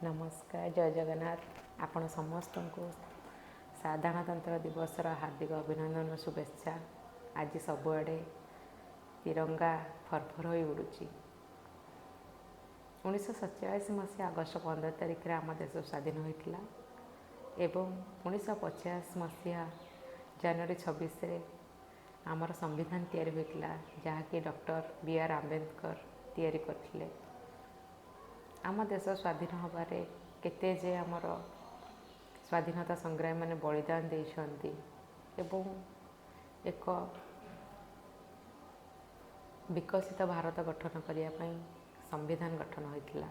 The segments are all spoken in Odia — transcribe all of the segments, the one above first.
ନମସ୍କାର, ଜୟ ଜଗନ୍ନାଥ। ଆପଣ ସମସ୍ତଙ୍କୁ ସାଧାରଣତନ୍ତ୍ର ଦିବସର ହାର୍ଦ୍ଦିକ ଅଭିନନ୍ଦନ ଓ ଶୁଭେଚ୍ଛା। ଆଜି ସବୁଆଡ଼େ ତିରଙ୍ଗା ଫରଫର ହୋଇ ଉଡ଼ୁଛି। 1947 ମସିହା ଅଗଷ୍ଟ 15 ତାରିଖରେ ଆମ ଦେଶ ସ୍ୱାଧୀନ ହୋଇଥିଲା ଏବଂ 1950 ମସିହା ଜାନୁଆରୀ 26ରେ ଆମର ସମ୍ବିଧାନ ତିଆରି ହୋଇଥିଲା, ଯାହାକି ଡକ୍ଟର ବି ଆର୍ ଆମ୍ବେଦକର ତିଆରି କରିଥିଲେ। ଆମ ଦେଶ ସ୍ୱାଧୀନ ହେବାରେ କେତେ ଯେ ଆମର ସ୍ୱାଧୀନତା ସଂଗ୍ରାମୀମାନେ ବଳିଦାନ ଦେଇଛନ୍ତି ଏବଂ ଏକ ବିକଶିତ ଭାରତ ଗଠନ କରିବା ପାଇଁ ସମ୍ବିଧାନ ଗଠନ ହୋଇଥିଲା।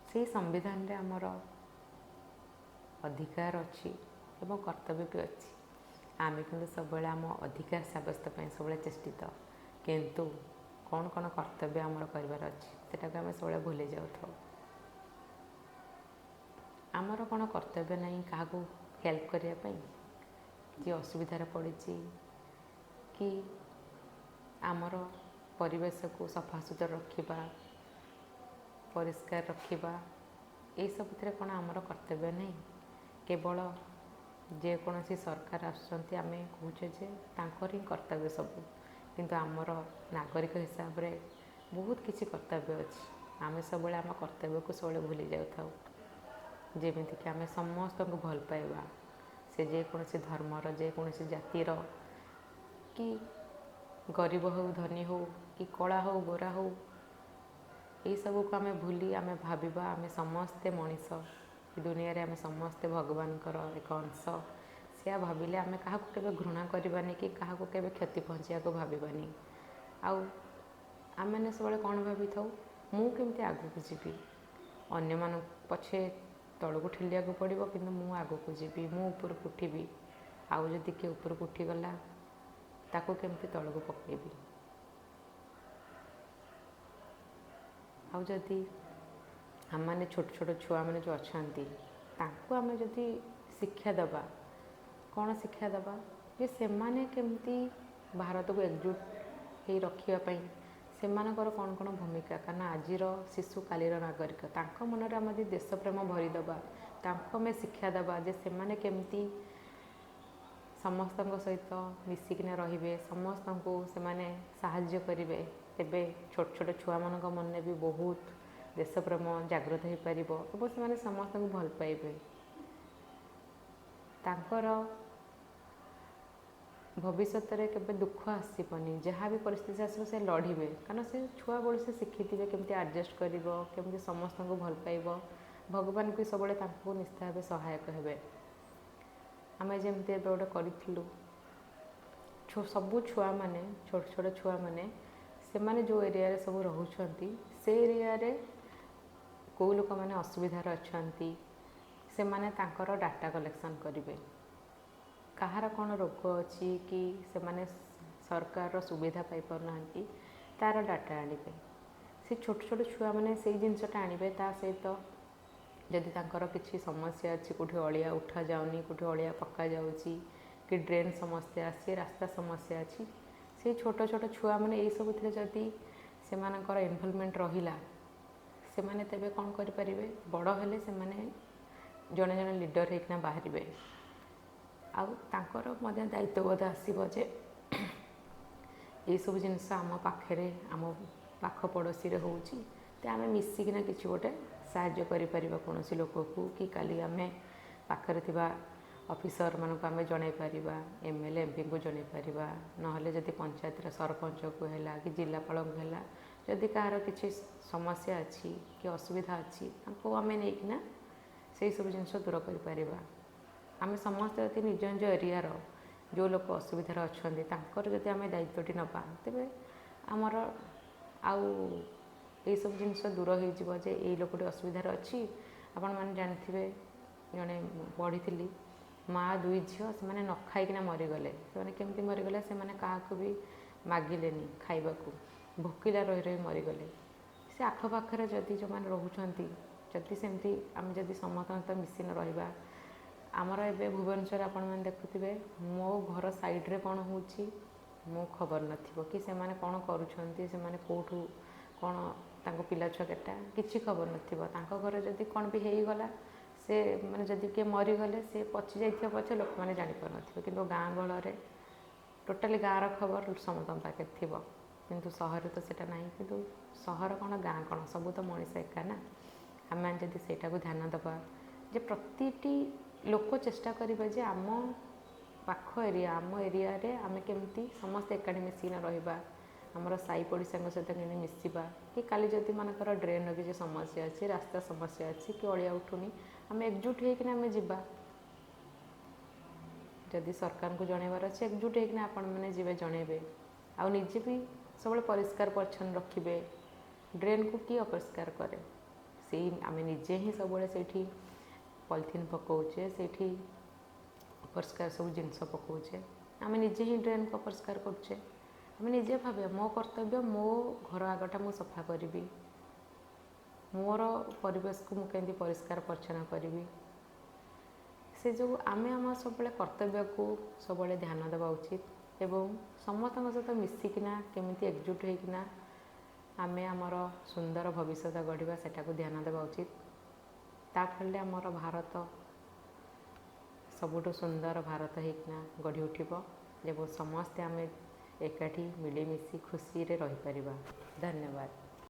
ସେଇ ସମ୍ବିଧାନରେ ଆମର ଅଧିକାର ଅଛି ଏବଂ କର୍ତ୍ତବ୍ୟ ବି ଅଛି। ଆମେ କିନ୍ତୁ ସବୁବେଳେ ଆମ ଅଧିକାର ସାବ୍ୟସ୍ତ ପାଇଁ ସବୁବେଳେ ଚେଷ୍ଟିତ, କିନ୍ତୁ କ'ଣ କ'ଣ କର୍ତ୍ତବ୍ୟ ଆମର କରିବାର ଅଛି ସେଟାକୁ ଆମେ ସବୁବେଳେ ଭୁଲି ଯାଉଥାଉ। ଆମର କ'ଣ କର୍ତ୍ତବ୍ୟ ନାହିଁ କାହାକୁ ହେଲ୍ପ କରିବା ପାଇଁ? ଯିଏ ଅସୁବିଧାରେ ପଡ଼ିଛି କି ଆମର ପରିବେଶକୁ ସଫାସୁତୁରା ରଖିବା, ପରିଷ୍କାର ରଖିବା, ଏଇସବୁଥିରେ କ'ଣ ଆମର କର୍ତ୍ତବ୍ୟ ନାହିଁ? କେବଳ ଯେକୌଣସି ସରକାର ଆସୁଛନ୍ତି, ଆମେ କହୁଛେ ଯେ ତାଙ୍କର ହିଁ କର୍ତ୍ତବ୍ୟ ସବୁ, କିନ୍ତୁ ଆମର ନାଗରିକ ହିସାବରେ ବହୁତ କିଛି କର୍ତ୍ତବ୍ୟ ଅଛି। ଆମେ ସବୁବେଳେ ଆମ କର୍ତ୍ତବ୍ୟକୁ ସବୁବେଳେ ଭୁଲି ଯାଉଥାଉ। ଯେମିତିକି ଆମେ ସମସ୍ତଙ୍କୁ ଭଲ ପାଇବା, ସେ ଯେକୌଣସି ଧର୍ମର, ଯେକୌଣସି ଜାତିର କି ଗରିବ ହେଉ, ଧନୀ ହେଉ, କି କଳା ହେଉ, ଗୋରା ହେଉ, ଏଇସବୁକୁ ଆମେ ଭୁଲି ଆମେ ଭାବିବା ଆମେ ସମସ୍ତେ ମଣିଷ, ଏ ଦୁନିଆରେ ଆମେ ସମସ୍ତେ ଭଗବାନଙ୍କର ଏକ ଅଂଶ। ସେୟା ଭାବିଲେ ଆମେ କାହାକୁ କେବେ ଘୃଣା କରିବାନି କି କାହାକୁ କେବେ କ୍ଷତି ପହଞ୍ଚାଇବାକୁ ଭାବିବାନି। ଆଉ ଆମେମାନେ ସବୁବେଳେ କ'ଣ ଭାବିଥାଉ? ମୁଁ କେମିତି ଆଗକୁ ଯିବି, ଅନ୍ୟମାନଙ୍କୁ ପଛେ ତଳକୁ ଠେଲିବାକୁ ପଡ଼ିବ, କିନ୍ତୁ ମୁଁ ଆଗକୁ ଯିବି, ମୁଁ ଉପରକୁ ଉଠିବି। ଆଉ ଯଦି କିଏ ଉପରକୁ ଉଠିଗଲା, ତାକୁ କେମିତି ତଳକୁ ପକାଇବି। ଆଉ ଯଦି ଆମମାନେ ଛୋଟ ଛୋଟ ଛୁଆମାନେ ଯେଉଁ ଅଛନ୍ତି, ତାଙ୍କୁ ଆମେ ଯଦି ଶିକ୍ଷା ଦେବା, କ'ଣ ଶିକ୍ଷା ଦେବା ଯେ ସେମାନେ କେମିତି ଭାରତକୁ ଏକଜୁଟ ହେଇ ରଖିବା ପାଇଁ ସେମାନଙ୍କର କ'ଣ କ'ଣ ଭୂମିକା। କାରଣ ଆଜିର ଶିଶୁ କାଲିର ନାଗରିକ। ତାଙ୍କ ମନରେ ଆମେ ଯଦି ଦେଶପ୍ରେମ ଭରିଦେବା, ତାଙ୍କୁ ଆମେ ଶିକ୍ଷା ଦେବା ଯେ ସେମାନେ କେମିତି ସମସ୍ତଙ୍କ ସହିତ ମିଶିକିନା ରହିବେ, ସମସ୍ତଙ୍କୁ ସେମାନେ ସାହାଯ୍ୟ କରିବେ, ତେବେ ଛୋଟ ଛୋଟ ଛୁଆମାନଙ୍କ ମନରେ ବି ବହୁତ ଦେଶପ୍ରେମ ଜାଗ୍ରତ ହୋଇପାରିବ ଏବଂ ସେମାନେ ସମସ୍ତଙ୍କୁ ଭଲ ପାଇବେ। ତାଙ୍କର ଭବିଷ୍ୟତରେ କେବେ ଦୁଃଖ ଆସିବନି। ଯାହା ବି ପରିସ୍ଥିତି ଆସିବ, ସେ ଲଢ଼ିବେ, କାରଣ ସେ ଛୁଆବେଳୁ ସେ ଶିଖିଥିବେ କେମିତି ଆଡ଼ଜଷ୍ଟ କରିବ, କେମିତି ସମସ୍ତଙ୍କୁ ଭଲ ପାଇବ। ଭଗବାନଙ୍କୁ ବି ସବୁବେଳେ ତାଙ୍କୁ ନିଶ୍ଚିତ ଭାବେ ସହାୟକ ହେବେ। ଆମେ ଯେମିତି ଏବେ ଗୋଟେ କରିଥିଲୁ, ସବୁ ଛୁଆମାନେ, ଛୋଟ ଛୋଟ ଛୁଆମାନେ, ସେମାନେ ଯେଉଁ ଏରିଆରେ ସବୁ ରହୁଛନ୍ତି, ସେ ଏରିଆରେ କେଉଁ ଲୋକମାନେ ଅସୁବିଧାରେ ଅଛନ୍ତି, ସେମାନେ ତାଙ୍କର ଡାଟା କଲେକ୍ସନ୍ କରିବେ। କାହାର କ'ଣ ରୋଗ ଅଛି କି ସେମାନେ ସରକାରର ସୁବିଧା ପାଇପାରୁନାହାନ୍ତି, ତା'ର ଡାଟା ଆଣିବେ। ସେ ଛୋଟ ଛୋଟ ଛୁଆମାନେ ସେଇ ଜିନିଷଟା ଆଣିବେ। ତା ସହିତ ଯଦି ତାଙ୍କର କିଛି ସମସ୍ୟା ଅଛି, କେଉଁଠି ଅଳିଆ ଉଠାଯାଉନି, କେଉଁଠି ଅଳିଆ ପକାଯାଉଛି, କି ଡ୍ରେନ୍ ସମସ୍ୟା ଅଛି, ରାସ୍ତା ସମସ୍ୟା ଅଛି, ସେଇ ଛୋଟ ଛୋଟ ଛୁଆମାନେ ଏଇସବୁଥିରେ ଯଦି ସେମାନଙ୍କର ଇନଭଲଭମେଣ୍ଟ ରହିଲା, ସେମାନେ ତେବେ କ'ଣ କରିପାରିବେ? ବଡ଼ ହେଲେ ସେମାନେ ଜଣେ ଜଣେ ଲିଡ଼ର ହେଇକିନା ବାହାରିବେ। ଆଉ ତାଙ୍କର ମଧ୍ୟ ଦାୟିତ୍ୱବୋଧ ଆସିବ ଯେ ଏଇସବୁ ଜିନିଷ ଆମ ପାଖରେ, ଆମ ପାଖ ପଡ଼ୋଶୀରେ ହେଉଛି, ତ ଆମେ ମିଶିକିନା କିଛି ଗୋଟେ ସାହାଯ୍ୟ କରିପାରିବା କୌଣସି ଲୋକକୁ, କି କାଲି ଆମେ ପାଖରେ ଥିବା ଅଫିସରମାନଙ୍କୁ ଆମେ ଜଣାଇ ପାରିବା, ଏମ୍ ଏଲ୍ ଏ, ଏମ୍ପିଙ୍କୁ ଜଣାଇ ପାରିବା। ନହେଲେ ଯଦି ପଞ୍ଚାୟତର ସରପଞ୍ଚକୁ ହେଲା କି ଜିଲ୍ଲାପାଳଙ୍କୁ ହେଲା, ଯଦି କାହାର କିଛି ସମସ୍ୟା ଅଛି କି ଅସୁବିଧା ଅଛି, ତାଙ୍କୁ ଆମେ ନେଇକିନା ସେଇସବୁ ଜିନିଷ ଦୂର କରିପାରିବା। ଆମେ ସମସ୍ତେ ଯଦି ନିଜ ନିଜ ଏରିଆର ଯେଉଁ ଲୋକ ଅସୁବିଧାରେ ଅଛନ୍ତି, ତାଙ୍କର ଯଦି ଆମେ ଦାୟିତ୍ୱଟି ନେବା, ତେବେ ଆମର ଆଉ ଏଇସବୁ ଜିନିଷ ଦୂର ହେଇଯିବ ଯେ ଏଇ ଲୋକଟି ଅସୁବିଧାରେ ଅଛି। ଆପଣମାନେ ଜାଣିଥିବେ, ଜଣେ ପଢ଼ିଥିଲି, ମା ଦୁଇ ଝିଅ, ସେମାନେ ନ ଖାଇକିନା ମରିଗଲେ। ସେମାନେ କେମିତି ମରିଗଲେ? ସେମାନେ କାହାକୁ ବି ମାଗିଲେନି ଖାଇବାକୁ, ଭୋକିଲା ରହି ରହି ମରିଗଲେ। ସେ ଆଖପାଖରେ ଯଦି ଯେଉଁମାନେ ରହୁଛନ୍ତି, ଯଦି ସେମିତି ଆମେ ଯଦି ସମସ୍ତଙ୍କ ସହିତ ମିଶି ନ ରହିବା। ଆମର ଏବେ ଭୁବନେଶ୍ୱର ଆପଣମାନେ ଦେଖୁଥିବେ, ମୋ ଘର ସାଇଡ଼୍ରେ କ'ଣ ହେଉଛି ମୋ ଖବର ନଥିବ, କି ସେମାନେ କ'ଣ କରୁଛନ୍ତି, ସେମାନେ କେଉଁଠୁ କ'ଣ ତାଙ୍କ ପିଲା ଛୁଆ କେତେଟା, କିଛି ଖବର ନଥିବ। ତାଙ୍କ ଘରେ ଯଦି କ'ଣ ବି ହେଇଗଲା, ସେ ମାନେ ଯଦି କିଏ ମରିଗଲେ, ସେ ପଚି ଯାଇଥିବ ପଛେ, ଲୋକମାନେ ଜାଣିପାରୁନଥିବେ। କିନ୍ତୁ ଗାଁ ଗହଳରେ ଟୋଟାଲି ଗାଁର ଖବର ସମସ୍ତଙ୍କ ପାଖରେ ଥିବ। କିନ୍ତୁ ସହରରେ ତ ସେଇଟା ନାହିଁ। କିନ୍ତୁ ସହର କ'ଣ, ଗାଁ କ'ଣ, ସବୁ ତ ମଣିଷ ଏକା ନା। ଆମେମାନେ ଯଦି ସେଇଟାକୁ ଧ୍ୟାନ ଦେବା ଯେ ପ୍ରତିଟି ଲୋକ ଚେଷ୍ଟା କରିବେ ଯେ ଆମ ପାଖ ଏରିଆ, ଆମ ଏରିଆରେ ଆମେ କେମିତି ସମସ୍ତେ ଏକାଠି ମିଶିକିନା ରହିବା, ଆମର ସାହି ପଡ଼ିଶାଙ୍କ ସହିତ କେମିତି ମିଶିବା, କି କାଲି ଯଦି ମନେକର ଡ୍ରେନ୍ର କିଛି ସମସ୍ୟା ଅଛି, ରାସ୍ତା ସମସ୍ୟା ଅଛି କି ଅଳିଆ ଉଠୁନି, ଆମେ ଏକଜୁଟ ହେଇକିନା ଆମେ ଯିବା। ଯଦି ସରକାରଙ୍କୁ ଜଣାଇବାର ଅଛି, ଏକଜୁଟ ହେଇକିନା ଆପଣମାନେ ଯିବେ, ଜଣାଇବେ। ଆଉ ନିଜେ ବି ସବୁବେଳେ ପରିଷ୍କାର ପରିଚ୍ଛନ୍ନ ରଖିବେ। ଡ୍ରେନ୍କୁ କିଏ ଅପରିଷ୍କାର କରେ? ସେଇ ଆମେ ନିଜେ ହିଁ ସବୁବେଳେ ସେଇଠି ପଲିଥିନ୍ ପକାଉଛେ, ସେଇଠି ଅପରିଷ୍କାର ସବୁ ଜିନିଷ ପକାଉଛେ। ଆମେ ନିଜେ ହିଁ ଡ୍ରେନ୍କୁ ଅପରିଷ୍କାର କରୁଛେ। ଆମେ ନିଜେ ଭାବିବା, ମୋ କର୍ତ୍ତବ୍ୟ ମୋ ଘର ଆଗଟା ମୁଁ ସଫା କରିବି, ମୋର ପରିବେଶକୁ ମୁଁ କେମିତି ପରିଷ୍କାର ପରିଚ୍ଛନ୍ନ କରିବି। ସେ ଯୋଗୁଁ ଆମେ ଆମ ସବୁବେଳେ କର୍ତ୍ତବ୍ୟକୁ ସବୁବେଳେ ଧ୍ୟାନ ଦେବା ଉଚିତ ଏବଂ ସମସ୍ତଙ୍କ ସହିତ ମିଶିକିନା କେମିତି ଏକଜୁଟ ହେଇକିନା ଆମେ ଆମର ସୁନ୍ଦର ଭବିଷ୍ୟତ ଗଢ଼ିବା, ସେଟାକୁ ଧ୍ୟାନ ଦେବା ଉଚିତ। ତା ଫଳରେ ଆମର ଭାରତ ସବୁଠୁ ସୁନ୍ଦର ଭାରତ ହେଇକିନା ଗଢ଼ି ଉଠିବ ଏବଂ ସମସ୍ତେ ଆମେ ଏକାଠି ମିଳିମିଶି ଖୁସିରେ ରହିପାରିବା। ଧନ୍ୟବାଦ।